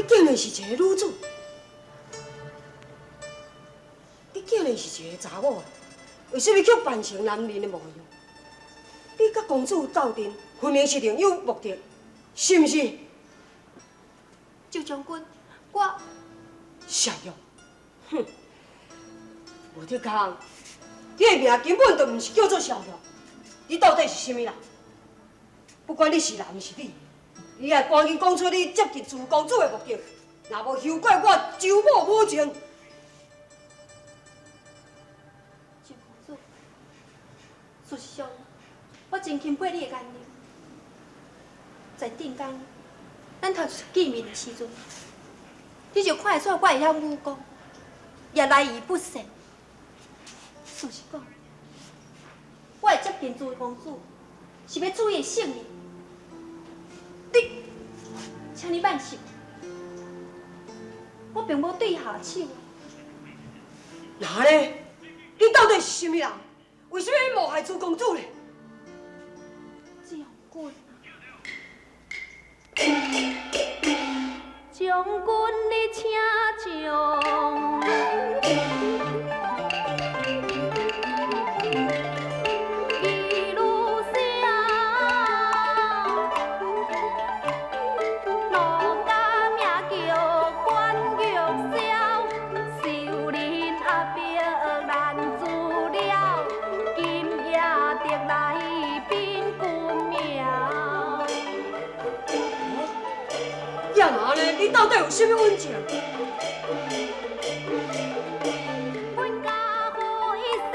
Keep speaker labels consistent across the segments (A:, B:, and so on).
A: 竟然是一个女子，你竟然是一个查某，為啥物卻扮成男人的模樣？你佮公子鬥陣，分明是另有目的，是毋是？
B: 周將軍，我
A: 蕭玉，哼，無得講，你的名根本就毋是叫做蕭玉，你到底是啥物人？不管你是男是女，你愛趕緊講出你接近朱公子的目的，若無休怪我周某無情。
B: 周公子，事實上，我真欽佩你的眼力。在頂工，咱頭一次見面的時陣，你就看會出我會曉武功，也來意不善。事實講，我會接近朱公子，是欲取伊的性命。你，請你慢想，我並無對伊下手。
A: 那咧，你到底是啥物人？為啥物欲謀害朱公子咧？
B: 將軍，將軍你請將。一路上，奴家名叫關玉簫，受人壓迫難自了，今夜得來稟君命。
A: 也若呢，你到底有啥物隱情？
B: 阮家父一身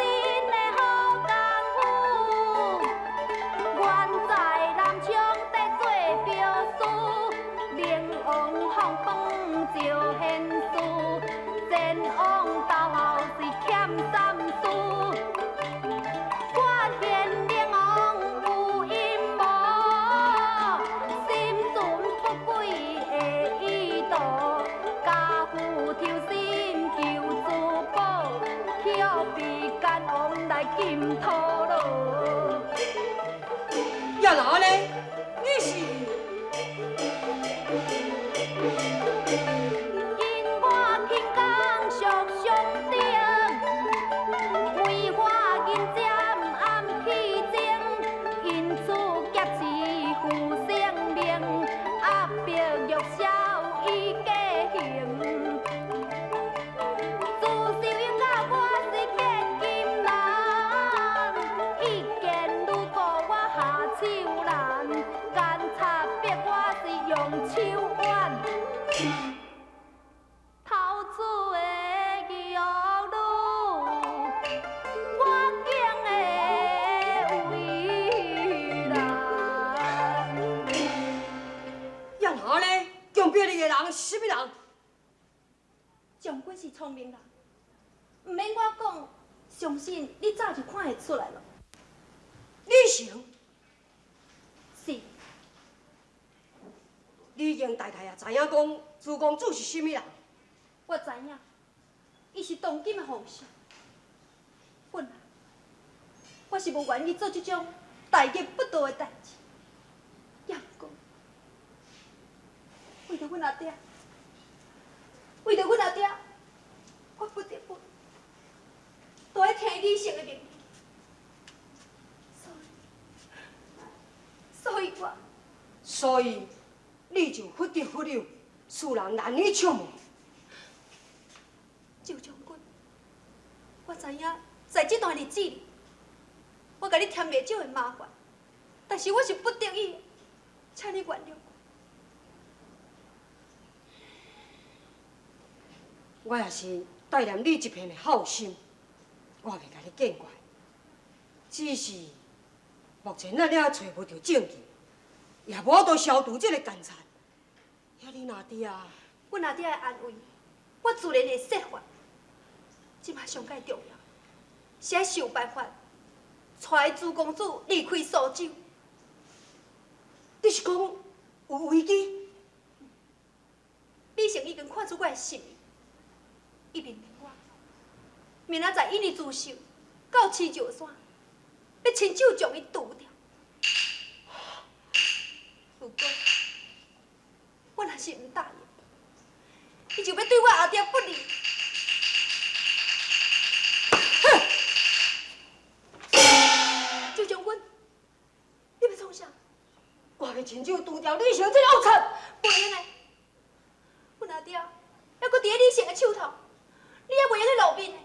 B: 的好功夫，原在南昌在做镖师，灵王放饭招贤士，前往投后是欠三思。发現靈王有陰謀，心存不軌的意圖，家父抽身求珠寶，卻被奸王來禁套路。
A: 也若呢，你是？
B: 因我輕功屬上等，梅花銀針暗器精，因此劫持負性命，壓迫玉簫已過行。朱秀英甲我是結金蘭，意見如果我下手難，監察逼我是用手腕。偷取的玉女，我竟會為難。
A: 也若呢，強迫你的人是啥物人？
B: 將軍是聰明人，毋免我講，相信你早就看會出來了。
A: 李成，
B: 是。
A: 你已經大概也知影講朱公子是啥物人。
B: 我知影，伊是當今的皇上。本來我是無願意做這種大逆不道的代誌，也毋過為著阮阿爹，為著阮阿爹，我不得不都愛聽李成的命令。所以，所以我，
A: 所以你就忽敵忽友，使人難以捉摸。
B: 周將軍，我知影在這段日子裡，我共你添袂少的麻煩，但是我是不得已，請你原諒我。
A: 我也是帶念你這片的孝心，我袂共你見怪。只是目前咱也揣無著證據，也無法度消除這个奸賊。遐你阿爹啊，
B: 阮阿爹的安危，我自然會設法。這馬上蓋重要，是愛想辦法帶朱公子離開蘇州。
A: 你是講有危機？
B: 李成已經看出我的心意，伊命令我，明仔載引伊朱秀到飼石山，欲親手將伊除掉。如果我若是毋答應，
A: 親手除掉李成這个惡賊。
B: 袂用的，阮阿爹猶閣佇咧李成的手頭，你也袂用去露面的。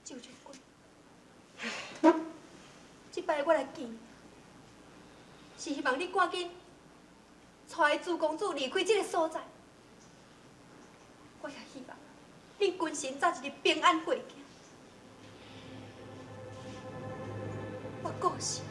B: 周將軍，這擺我來見你，是希望你趕緊帶朱公子離開這個所在。我也希望恁君臣早一日平安過境。我過身。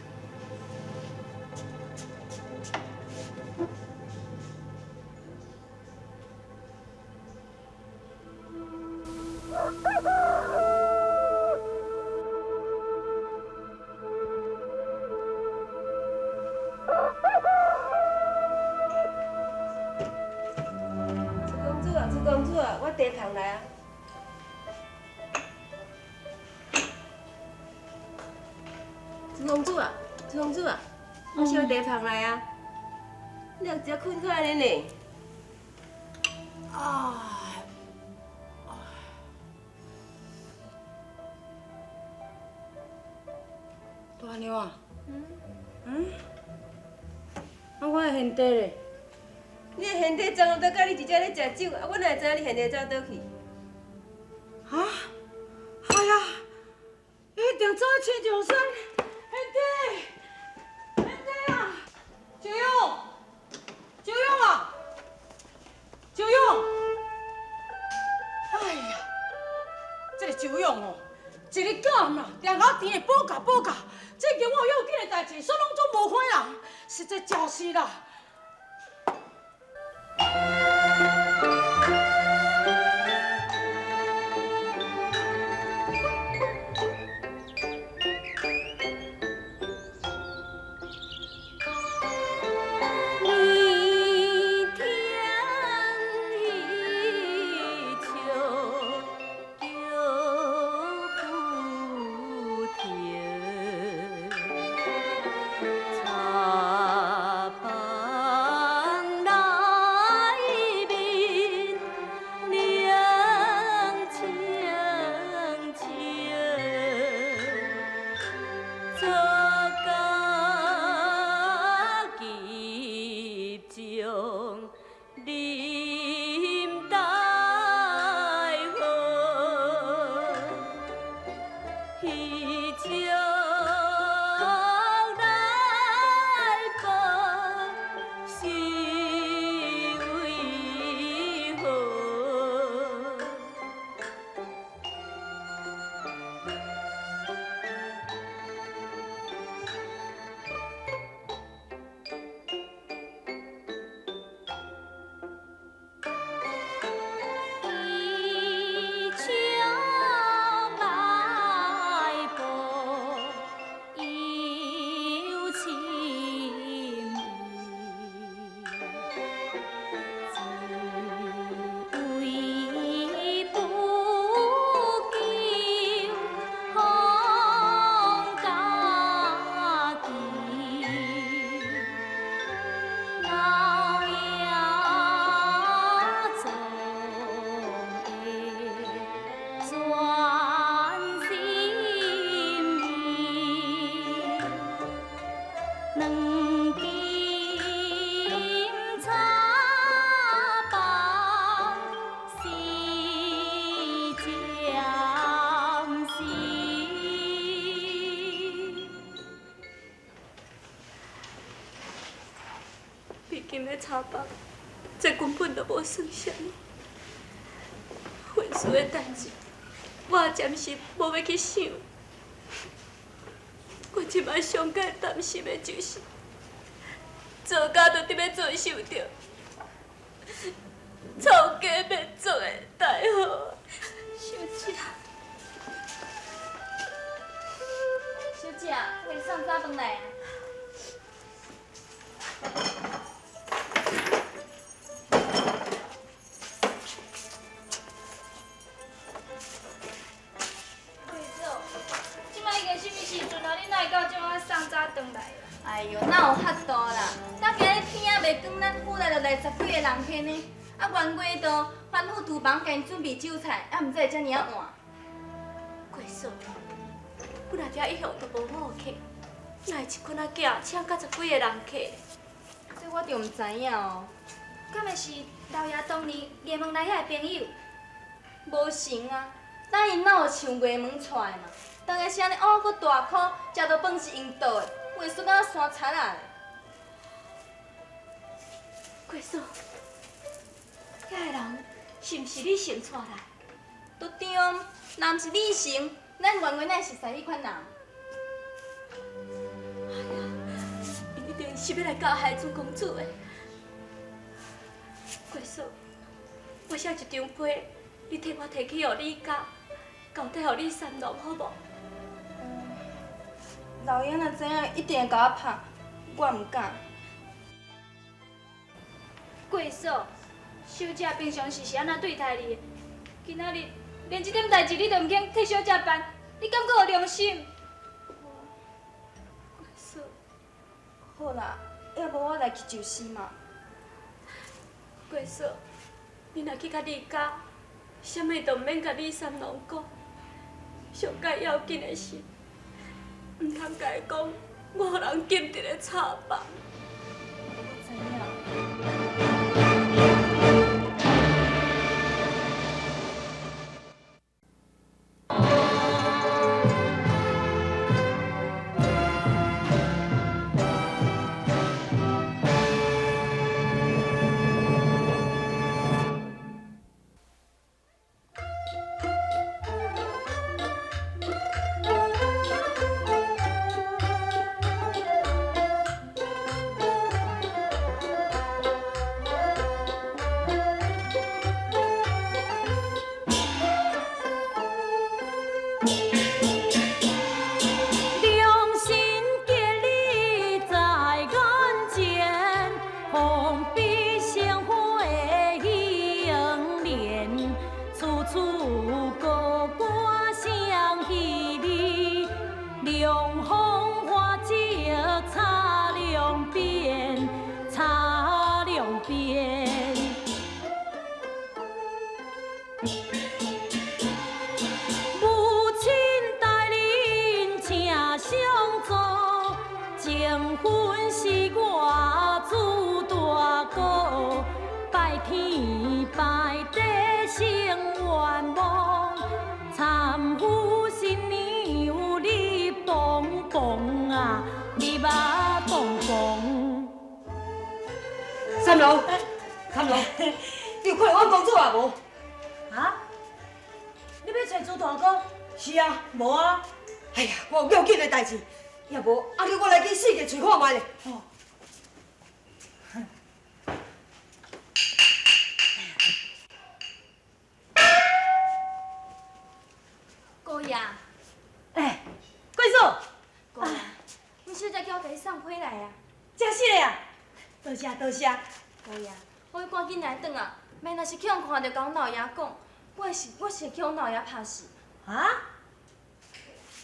C: 朱公子啊，朱公子啊，我茶捧來啊。朱公子啊，朱公子啊，我燒茶捧來啊。你也直睏到按呢呢？
A: 啊！大娘啊，嗯，啊，我的賢弟咧？
C: 你的賢弟昨昏都佮你一隻咧食酒，啊，我哪會知影你賢弟走佗去？
A: 啊！哎呀，伊一定走去青石山。賢弟，賢弟啊！周勇，周勇啊！周勇！哎呀，這個周勇哦，一日到暗啦，定共我甜的補覺補覺，這件我有要緊的代誌，煞攏總無番人，實在真是啦。
B: 你聽彼笑叫不停，茶房內面冷清清，做家己將啉大喝，彼笑來報是為何？彼笑來報有情意，只為不求予家己。老爺總會轉心意，兩金茶房是暫時。
D: 美金的柴房，這根本就無算啥物。婚事的代誌，我也暫時無欲去想。我這擺上蓋擔心的就是，曹家就佇欲遭受著抄家滅族的大禍。
E: 小姐，小姐，我給你送早飯來啊。
F: 桂嫂，這擺已經啥物時陣啊？你哪會到這馬送早頓來啊？
E: 哎喲，哪有法度啦？到今日天仔袂光，咱府內就來十幾個人客呢。啊，原月都吩咐廚房共𪜶準備酒菜，啊，毋知會遮爾仔晚。
F: 桂嫂，
D: 本来遮一向都无好客，哪会一群仔囝请甲十几个人客？
E: 这我就毋知影哦。
F: 敢会是老爷当年衙门内遐个朋友？
E: 无成啊！等𪜶哪有像衙门带的嘛？当个是按呢，哦，阁大箍，食著饭是用倒的，话说敢若山贼仔咧。
D: 桂嫂，遐个人是毋是你先带来？
E: 都对，若毋是你成，咱原来哪会熟似彼款人？
D: 哎呀，𪜶一定是欲来加害朱公子的。桂嫂，我写一张批，你替我提去予你家，交代予你三郎好无？
E: 老爷若知影，一定会共我拍，我毋敢。
F: 桂嫂，小姐平常时是按怎对待你的？今仔日连这点代志你都毋肯替小姐办，你敢阁有良心？
D: 桂嫂，
E: 好啦，要无我来去就是嘛。
D: 桂嫂，你若去佮你家，啥物都毋免共李三郎讲。上盖要紧的是，毋通共伊讲，我予人禁伫咧插房。
E: 我知影。
A: 三郎，三郎，你有看到阮公子啊无？
G: 啊？你欲揣朱大哥？
A: 是啊，
G: 无啊。
A: 哎呀，我有要紧的代志，也无，啊你我来去四界揣看觅咧。
G: 哦。
E: 姑爷。
G: 哎，桂嫂。
E: 姑爷，阮小姐叫我共你送批来啊。
G: 真实的啊！多谢多谢。
E: 姑爷，我欲赶紧来转啊！免若是去予人看著，共阮老爷讲，我是会去予阮老爷拍死。
G: 啊？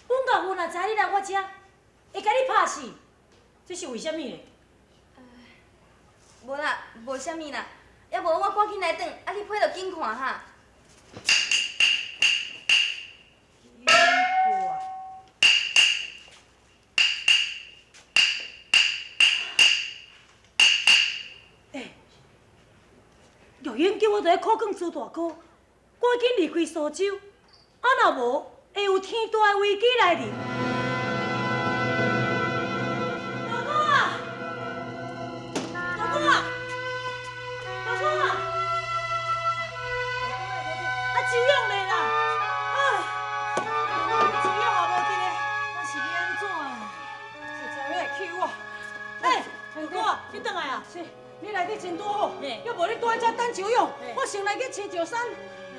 G: 阮岳父若知你来我遮，会共你拍死？这是为啥物呢？
E: 无啦，无啥物啦。犹无我赶紧来转，啊你批著紧看哈。
G: 奇怪。欸，玉英叫我伫咧苦劝朱大哥，赶紧离开苏州，啊若无，会有天大的危机来临。大哥啊，大哥啊，大哥啊，啊周勇咧啦，啊，周勇也无伫咧，我是欲按怎啊？
A: 实在欲来气我。
G: 欸，大哥，你转来啊？
A: 是。你来得真拄好，犹无你拄佇遮等周勇，我先来去青石山。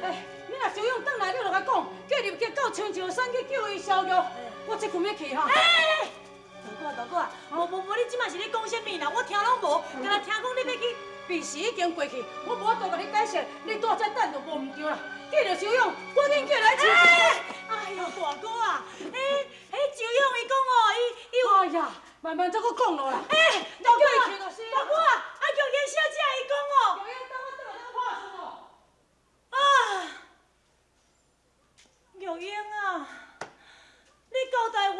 A: 欸，你若周勇转来，你就共讲，叫入去到青石山去救伊萧玉。我这阵欲去哈。
G: 欸，大哥大哥，无无无，你这马是咧讲啥物啦？我听拢无，干焦听讲你欲去，
A: 病时已经过去，我无法度共你解释，你拄遮等就无毋对啦。见著周勇，赶紧叫来青石山。
G: 哎哟，大哥啊，欸，彼周勇伊讲哦，伊有。
A: 哎呀，慢慢再阁讲落啦。
G: 欸，大哥，大哥啊！啊，玉英小姐伊讲哦，
A: 玉英等我转来，咱拍算哦。
G: 啊，玉英啊，你交代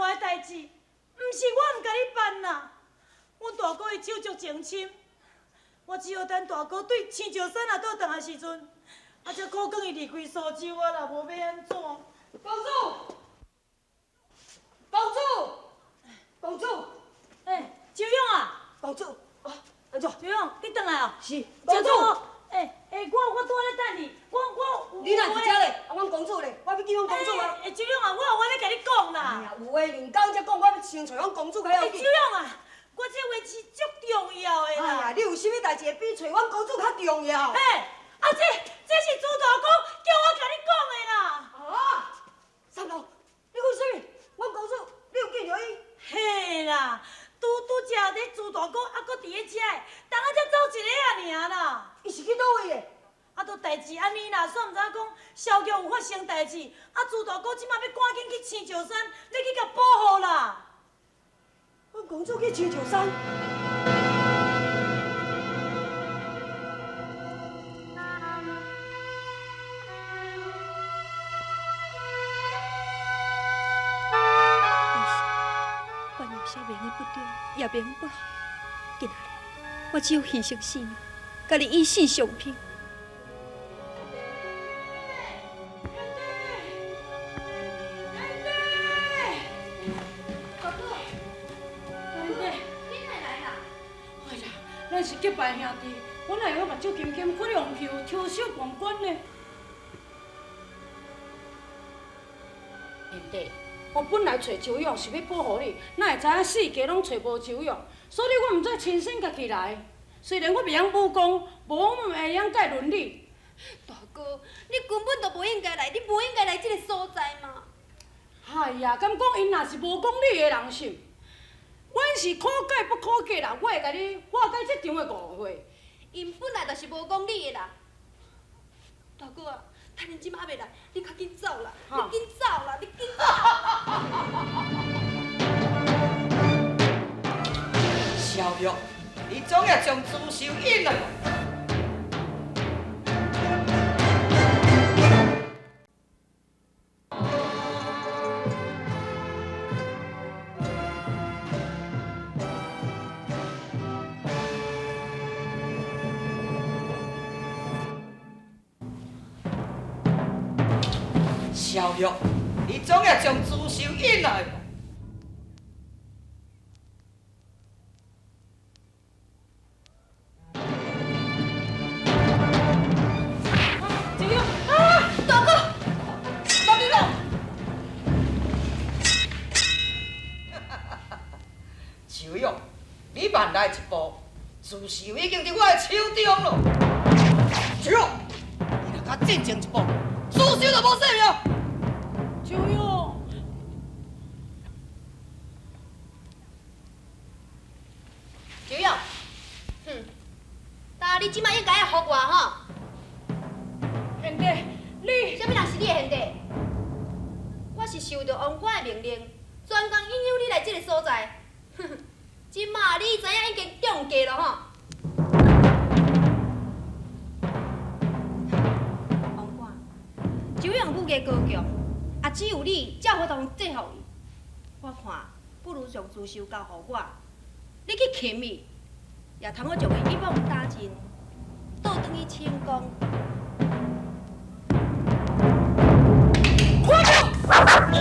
G: 情深，我只好等大哥对青石山若倒转来时阵，啊，才苦劝伊离开苏州啊啦，无欲按怎？
A: 公主，公主，公主，
G: 欸，周勇啊，
A: 公主，啊，按怎？
G: 周勇，你转来哦。
A: 是，公主。
G: 欸欸，我拄仔咧等你，我
A: 你哪伫遮咧？啊，阮公主咧，我欲见阮公主啊。
G: 欸，周勇啊，我有话欲共你讲啦。
A: 哎呀，有话连讲才讲，我欲先揣阮公主较要紧。
G: 周勇啊，我这话是足重要的啦。
A: 哎呀，你有啥物代志会比揣阮公主较重要？
G: 嘿，啊这是朱大哥叫我共你讲的啦。
A: 啊，三郎，你讲啥物？阮公主，你有见著伊？
G: 嘿啦，拄拄才咧朱大哥犹阁伫咧遮的，当仔才走一个啊尔啦。
A: 伊是去佗位的？
G: 啊，都代志按呢啦，煞毋知影讲萧玉有发生代志，啊，朱大哥这马欲赶紧去青石山，欲去共保护啦。
A: 阮公主去青石山。
D: 但是，关于小明的不忠，也袂用不好。今仔日，我只有牺牲性命，共你以死相拼。
H: 哎呀，咱是结拜兄弟，我哪会用目睭金金，去用袖抽手傍管呢？贤弟，我本来揣周勇是欲保护你，哪会知影四界拢揣无周勇，所以我毋才亲身家己来。虽然我袂晓武功，无我嘛会晓解伦理。
E: 大哥，你根本就无应该来，你无应该来这个所在嘛。
H: 哎呀，敢讲𪜶若是无讲理的人是？阮是可解不可解啦，我会共你化解这场的误会。
E: 𪜶本来就是无讲理的啦。大哥啊，趁𪜶这马犹未来，你较紧走啦，你紧走啦，你紧走。
I: 萧玉，你总也将朱秀引来。萧玉，你总也将朱秀引来。
H: 周勇，啊，大哥，大哥！
I: 周勇，你慢来一步，朱秀已经伫我的手中了。周勇，你若较进前一步，朱秀就无性命。
H: 周勇，
E: 周勇，哼，但你这摆应该爱服我吼。
H: 贤弟，你
E: 啥物人是你的贤弟？我是受著王官的命令，专工引诱你来这个所在。哼哼，这马你知影已经中计了吼。王官，周勇武艺高强，啊，只有你才有法度制服伊。我看不如将朱秀交予我，你去擒伊，也通好将伊一网打尽，倒转去寝宫。
H: 快跑！
I: 你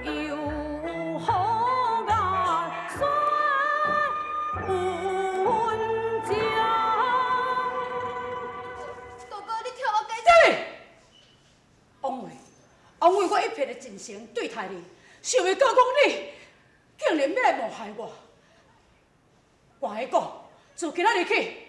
G: 有好眼选文章。
F: 大哥，你听我解
H: 释。王伟，王伟，我一片的真诚对待你，想袂到讲你竟然欲来谋害我。我来讲，自今仔日起，